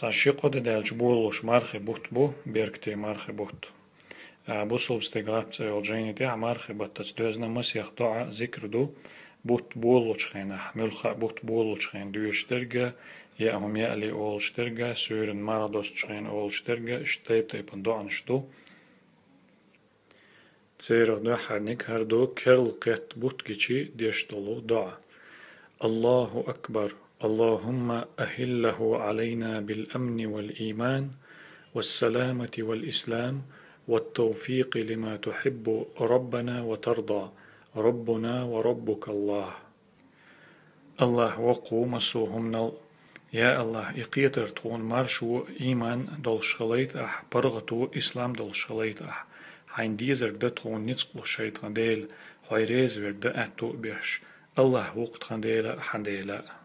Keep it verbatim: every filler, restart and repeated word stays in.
Цхьа ши-кхо де даьлча болалуш мархий бутт бу, беркате мархий бутт. А, бусалба стеган лапцӀа йолча жайни тӀехь мархий баттаца доьзна масех доӀа, зикр ду, бутт болалучу хенахь, муьлхха а бутт болалучу хенахь доьшуш дерг а, яа хӀума яале олуш дерг а, суьйранна марха достучу хенахь олуш дерг а, иштта тайп-тайпана доӀанаш ду. Церах дуьххьарниг хӀара ду керла кхетта бутт гича деш долу доӀа. الله أكبر. اللهم أهله علينا بالأمن والإيمان والسلامة والإسلام والتوفيق لما تحب ربنا وترضى. ربنا وربك الله. АллахӀ воккха ву массо а хӀуманал. Я АллахӀ, и кхетар тхуна маршо, ийман долуш хилийта ахь, паргӀато, ислам долуш хилийта ахь. Хьайн дезарг дан тхуна ницкъ луш хила, тхан Дела, хьо реза верг дан аьтто а беш. АллахӀ ву-кх тхан Дела а, хьан Дела а.